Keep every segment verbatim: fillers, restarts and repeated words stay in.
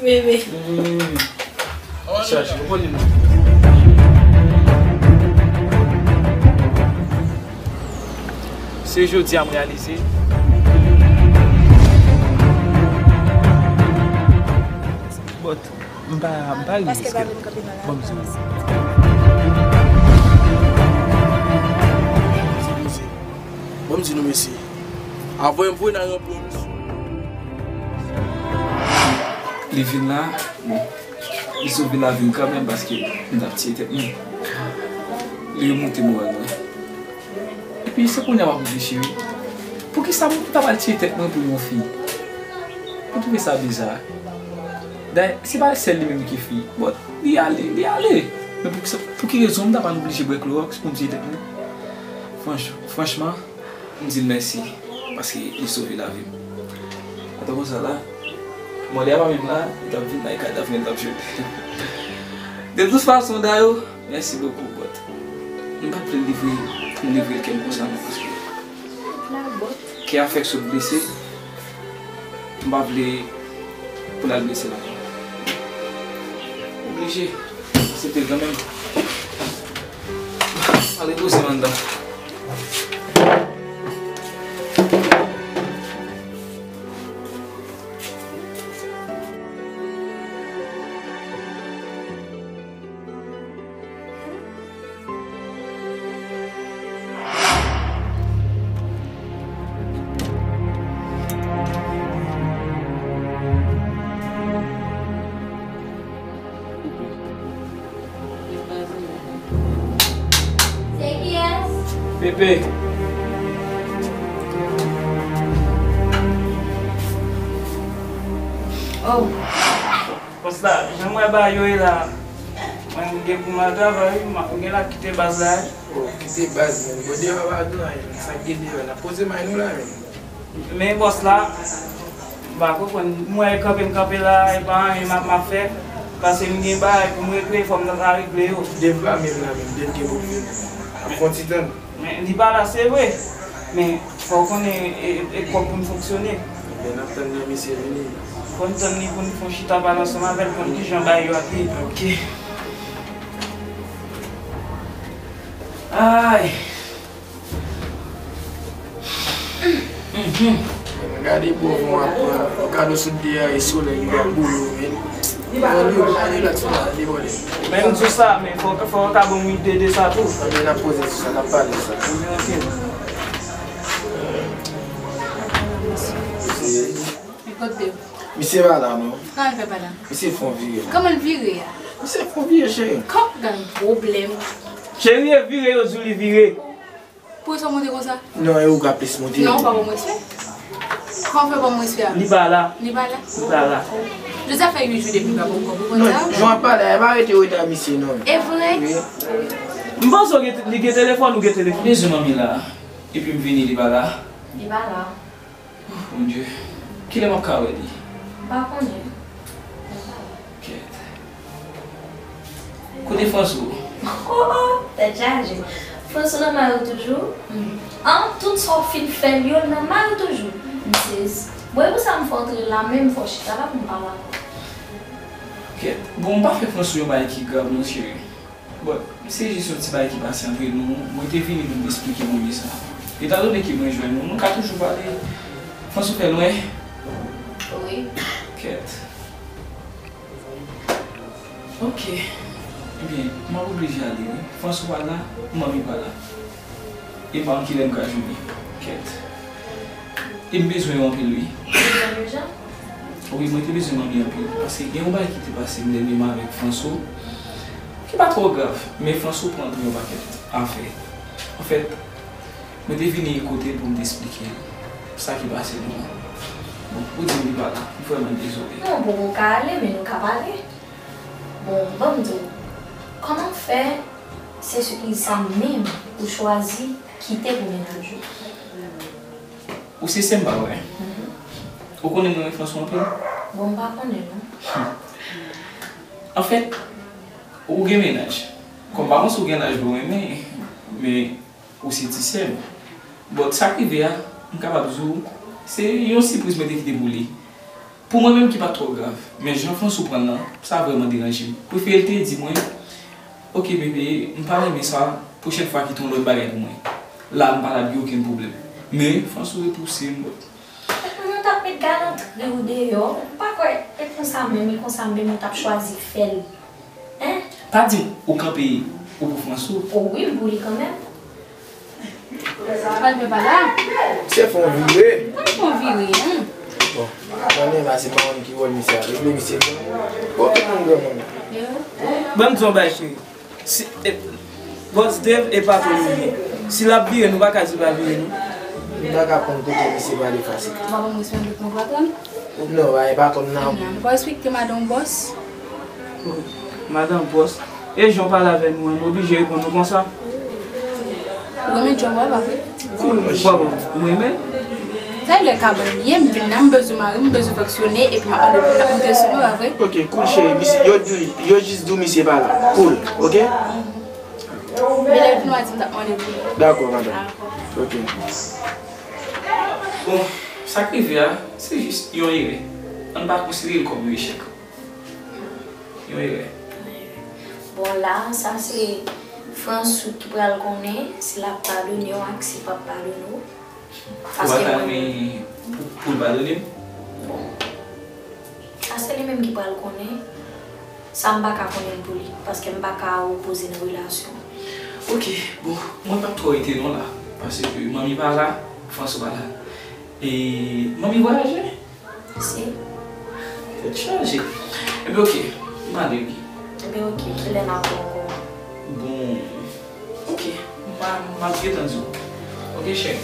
Bebe. Hmm. Chache, ou konn li. Se jodi a m reyalize. But, m pa, m pa rive. Paske pa vin kanpe nan la. Bon, m di nou. Bon, m di nou, mesye. Avan m voye nan ranpli yon misyon. Li vin la, bon, li sove lavi m kanmenm paske m t ap tiye tèt mwen. Li remonte moral mwen. Epi se kounye a m ap reflechi wi. Poukisa m ta pral tiye tèt mwen pou yon fi? Mwen twouve sa biza. Dayè, se pa sèl li menm ki fi. Bon, li ale, li ale. Men poukisa, pou ki rezon m ta pral oblije bwè klowòks pou m tiye tèt mwen? Franch, franchman, m di l mèsi, paske li sove lavi m. Atò konsa la, mwen li a pa menm la, li t ap vin la, li ka t ap vin, li t ap jwe. De tout fason, Dayo, mèsi bokou, but m pa t vle l livre, m livre l kè m konsa non, paske kè a fèk sot blese, m pa vle pou l al blese la. Oblije aksepte l kanmenm. Al repoze m anndan. Se kiyès? Pepe. Oh. Bòs la, jan m wè bagay yo ye la, mwen m gen pou m al travay wi, m gen la kite baz la wi. Oh, kite baz, men. Bon, deyò a pa gen anyen, sa k gen deyò a? N ap poze may nou la, men. Men bòs la, m pa konprann. M wè kanpe m kanpe la, e pa anyen m ap, m ap fè. Paske m gen bagay pou m regle, fò m ta regle yo. Dev pa menm la menm, Dev gen pou l vini. Ap fè yon ti tann. Men li pa la, se vre. Men fò w konnen e, e, e kòb pou n fonksyone. Ebyen, n ap tann nan misye vini. Fò n tann li pou n fè yon chita pale ansanm avè l, konn kijan bagay yo ap ye. Ok. Ay. Mhm. Gade pòv mwen ap pran yon kado sot deyò e solèy li ap boule w, men. Bon, li, li la ti la, li vole. Men m di w sa, men fò, fò w ka ban m ide de sa tou. Anben, n ap koze sou sa, n ap pale sou sa. Ok. Misye pa la, non. Kòman l fè pa la? Misye fè yon vire. Kòman l vire a? Misye fè yon vire, cheri. Kòk gang pwoblèm. Cheri, e vire yo di w li vire. Poukisa w monte konsa? Non, e ou ka plis monte. Non, ou pa ban mwen respè. Kòman w fè ban mwen respè a? Li pa la. Li pa la? Li pa la. Jodi a fè uit jou depi m pa ba w kòb, ou konn sa? Non, jan w ap pale a, e pa rete rete a misye, non. E vre? Wi. M panse w gen, li gen telefòn, ou gen telefòn. M bezwen manmi la. Epi m vini, li pa la. Li pa la. Oh, Bondye. Kilè m ap ka wè li? M pa konnen. Kèt. Kote Fransou? Oh, oh, tèt chaje. Fransou nan may ou toujou? An, tout sa w fin fè l yo, l nan may ou toujou? M sezi. Bon, e pou sa m fè antre la menm, fò w chita la pou m pale avè w. Kèt. Bon, m pa fè Fransou yon bagay ki grav non, cheri. Bon, se jis yon ti bagay ki pase antre nou. Mwen te vini pou m esplike manmi sa. Etandone ke mwen jwenn ou, nou ka toujou pale. Fransou fè lwen? Wi. Kèt. Ok. Ebyen, m ap oblije ale, wi. Fransou pa la, manmi pa la. E pa an kilè m ka jwenn li? Kèt. E m bezwen yo anpil, wi. Ou bezwen manmi jan? Wi, mwen te bezwen manmi anpil. Paske gen yon bagay ki te pase m dènyèman avèk Fransou, ki pa twò grav, men Fransou pran pou yon pakèt afè. Anfèt, mwen te vini kote l pou m te esplike l sa ki pase nou an. Bon, ou di m li pa la, m vrèman dezole. Non, bon, ou ka ale, men nou ka pale. Bon, ban m di w, kòman fè se sipriz sa menm ou chwazi kite pou mennaj ou? Ou se sè m pa vre? Mhm. Ou konnen mwen renmen Fransou anpil? Bon, m pa konnen non. Anfèt, ou gen mennaj. Kòm m pa panse ou gen laj pou renmen, men ou se ti sè m. But sa k rive a, m kapab di w, se yon sipriz mwen te kite pou li. Pou mwen menm ki pa t twò grav, men jan Fransou pran l lan, sa vrèman deranje m. Prefere l te di mwen, "Ok bebe, m pa renmen sa, pwochèn fwa kite yon lòt bagay pou mwen." La, m pa t ap gen okenn pwoblèm. Men, Fransou repouse m, bòt. Epi nou t ap met galantri ou deyò, m pa kwè, e konsa menm, e konsa menm ou t ap chwazi fè l. Hein? Pa di m ou kanpe ou pou Fransou. O wi, m pou li kanmenm. Pral fè pa la. Se fon vire. Pa fon vire, hein. Bon, konnen la se pa mwen ki wòl misye a. Regle misye byen. Bon, tout moun granmoun. Ban m di yon bagay, cheri. Si, e, Bòs Dave e patwon nou ye. Si l ap vire, nou pa ka di l pa vire, non. M pa ka konn kote misye prale fasil. Ou pa konn respekte nou patwon? Non, pa, e pa konn nan. Nou pa respekte madanm bòs? Madanm bòs. E jan w pale avè nou an, nou oblije reponn nou konsa? Ou renmen djòb ou a, pa vre? Koul, bòbò, m renmen. Sa lè kabann li ye, m vin la, m bezwen mare, m bezwen fonksyone, epi m ap mande pou l ap monte sou mwen, pa vre? Ok, koul cheri, misye, yo di, yo jis di w misye pa la. Koul, ok? Men lè l vin, w a di m t ap mande pou li. Dakò, madanm. Ok. Bon, sa k rive a, se jis yon erè. Ann pa konsidere l kòm yon echèk. Yon erè. Bon, la, sa se Fransou ki pral konnen si l ap padone w ak si l p ap padone w. Ou pa ta renmen pou, pou l padone m? Bon. Sa se li menm ki pral konnen. Sa m pa ka konnen l pou li, paske m pa ka opoze nan relasyon. Ok, bon, mwen p ap twò rete non la, paske manmi pa la, Fransou pa la. E manmi vwayaje? Si. Tèt chaje. Ebyen, ok, m ale wi. Ebyen, ok, kilè n ap wè ankò? Bon, ok, m a, m ap gentan di w. Ok, cheri.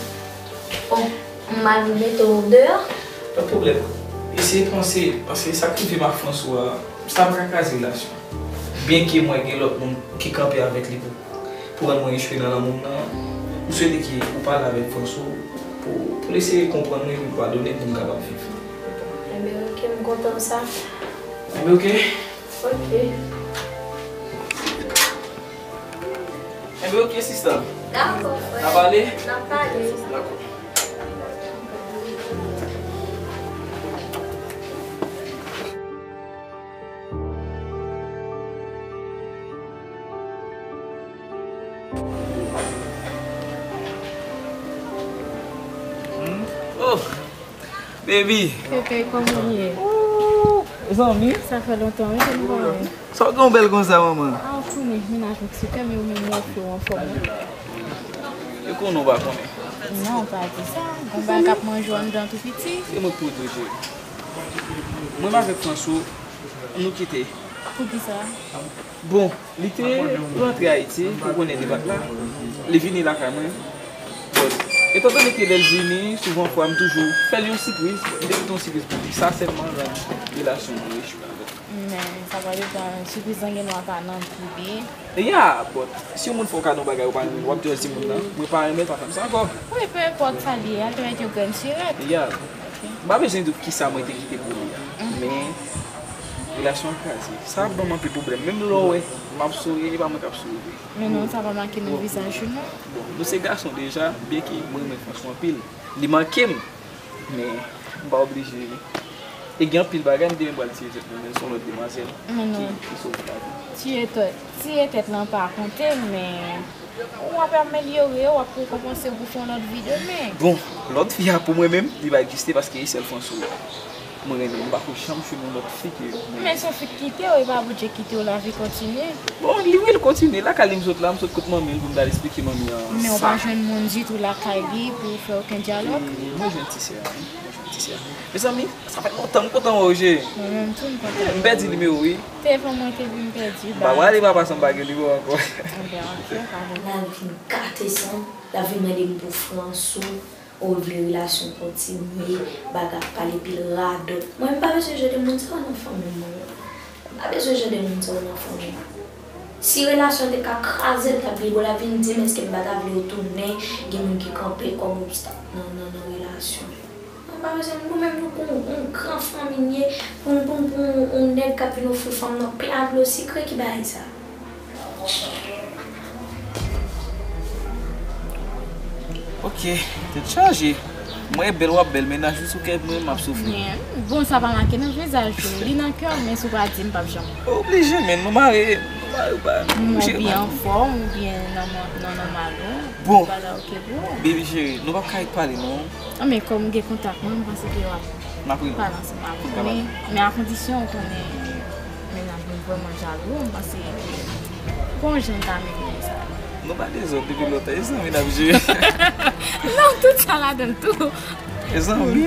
Bon, m al mete w deyò. Pa t pwoblèm. Eseye panse, paske sa k rive m ak Fransou a, sa pa ka kraze relasyon. Byenke mwen gen lòt moun ki kanpe avèk li pou pou rann mwen echwe nan lanmou m nan, m swete ke ou pale avèk Fransou pou, pou l eseye konprann mwen epi padone m pou m kapab viv. Enben, ok, m kontan sa. Enben, ok. Ok. Enben, ok, sista. Dakò, frè. N a pale? N a pale. Dakò. Oh, baby. Pepe, kòman w ye? Ooh, zanmi. Sa fè lontan, wi, ke nou pa wè. Sa w gen w bèl konsa, manman? A, w konnen, mennaj mwen ki se kè, men ou menm, ou fè w anfòm, wi. Yo konnen w pa konnen. Non, pa di sa. Gon bagay k ap manje w anndan tou piti. Se mwen k pwodui, cheri. Mwen avèk Fransou, nou kite. Poukisa? Bon, li te rantre Ayiti, ou konnen li pa t la. Li vini lakay mwen. Bon, etandone ke lè l vini, souvan fwa m toujou fè l yon sipriz, li te kite yon sipriz pou li. Sa sèlman rann relasyon nou echwe avèk. Men, sa pa depann, sipriz lan gen dwa pa nan gou li. Ya, but si yon moun fè w kado yon bagay ou pa renmen, w ap di w timoun nan, mwen pa renmen l, pa fè m sa ankò. Wi, pe enpòt sa l ye, al te mete yon grenn sirèt. Ya. M pa bezwen di w kisa mwen te kite pou li a. Men, relasyon an kraze. Sa ap ban m anpil pwoblèm. Menm lè w wè m ap souri, e pa mwen k ap souri vre. Men non, sa pa make nan vizaj ou, non. Bon, nou se gason deja, byenke mwen renmen Fransou anpil. Li manke m. Men, m pa oblije. E gen anpil bagay m te menm pral tiye tèt mwen, men se yon lòt demwazèl ki, ki sove lavi m. Tiye tèt, tiye tèt lan pa konte, men w ap amelyore, w ap rekonpanse w pou fè yon lòt vi demen. Bon, lòt vi a pou mwen menm, li pa egziste paske e sèl Fransou mwen renmen. M pa ko janm chwe yon lòt fi ke mwen. Men se yon fi k kite w, e pa Bondye k kite w, lavi kontinye. Bon, li wi, l kontinye. Lakay li m sot la, m sot kot manmi l pou m t al esplike manmi an sa. Men w pa jwenn moun ditou lakay li pou w fè okenn dyalòg? E, mwen jwenn ti sè a, wi. Mwen jwenn ti sè a. Mezanmi, sa fè lontan m kontan wè w, cheri. Mwen menm tou, m kontan. M pèdi nimewo w, wi. Telefòn mwen te di m pèdi. M pa prale papa san m pa gen nimewo ankò. Enben, ok, pa gen. L al vin gate sa, l al vin mande m pou Fransou. Olye relasyon kontinye, bagay ap pale pil radòt. Mwen, m pa bezwen jan de moun sa yo nan fanmi m, mwen. M pa bezwen jan de moun sa yo nan fanmi m. Si relasyon te ka kraze, l t ap vin, bon, l ap vin di m, èske m pa ta vle w tounen, gen moun ki kanpe kòm obstak nan, nan, nan relasyon. Mwen pa bezwen, nou menm nou gon yon gran fanmi n ye, pou, pou, pou yon nèg k ap vin ofri fanm nan pla dlo sikre, ki bagay sa? Ok, tèt chaje. Mwen bèl, w ap bèl, mennaj ou sou kè mwen, m ap soufri. Men, bon, sa pa make nan vizaj ou, li nan kè w, men si w pa di m, m p ap janm. Oblije, men nou mare, nou mare ou pa. M wè w byen anfòm, ou byen nan mò-, nan nòmal ou. Bon. Bagay oke pou ou. Baby cheri, nou p ap ka ret pale, non. Ah, men kòm ou gen kontak mwen, m panse ke w ap pale ansanm avè m. Men, men a kondisyon ou konnen mennaj mwen vrèman jalou, m panse ke gon jan ta menm sa. Nou pa dezòd depi lontan, e zanmi n ap jere. Non, tout sa ladan l tou. E zanmi.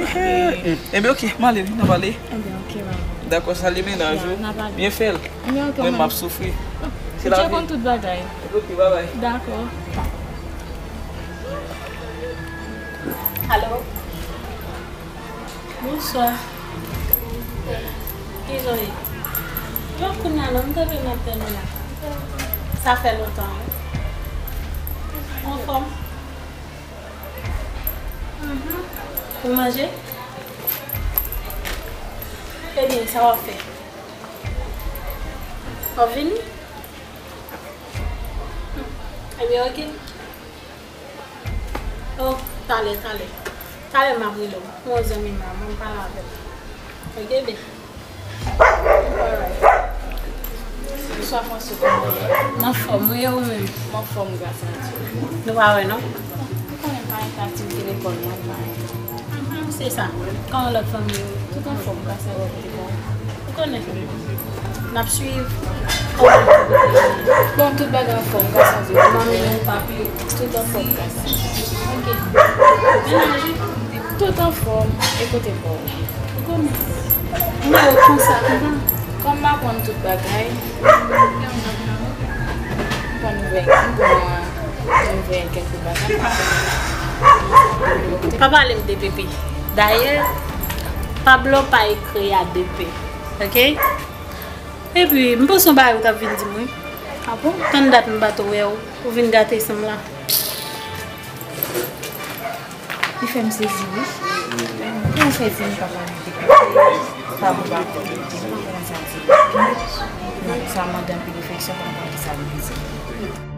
Enben, oke, m ale wi, n ap pale. Enben, oke, bye. Dakò, salye mennaj ou. Byen fè l. Mwen, m ap soufri. Ou dje konn tout bagay. Oke, bye bye. Dakò. Alo? Bonswa. Kijan w ye? Bon, kounye a la, m te vin nan tèm la. Sa fè lontan, wi. Anfòm? Mhm. Ou manje? Ebyen, sa w ap fè? W ap vini? Ebyen, oke. Oh, talè, talè. Talè m ap rele w. Yon zanmi m la, mwen pale avè l. Oke, baby. Alright. Bonswa, Fansou, kòman w ye? M anfòm, wi, e ou menm? M anfòm, gras a Dye. Nou pa wè, non? Ou konnen m pa gen aktivite lekòl, mwen pa gen. Mhm, se sa. Kòman lòt fanmi yo? Tout anfòm, gras a Dye. Ou konnen. N ap swiv. Bon, tout bagay anfòm, gras a Dye. Manmi, papi, tout anfòm, gras a Dye. Ok. Mennaj ou? Tout anfòm. E kote pa w? Ou konnen. Mwen yo konsa, konsa. Kòm m aprann tout bagay, m konn ouvè, m konn ouvè kèk bagay. Pa pale m de Pepe. Dayè, Pablo pa ekri a de P. Ok? Epi, m panse yon bagay ou t ap vin di m, wi. Ah bon? Tann dat m pa t wè w, ou vin gate san m la. Li fè m sezi, wi. Kòman fè di m pa pale de Pepe, pa bon, pa bon, m pa konn sa di. Sa mande anpil refleksyon pou m konn kisa li vle di.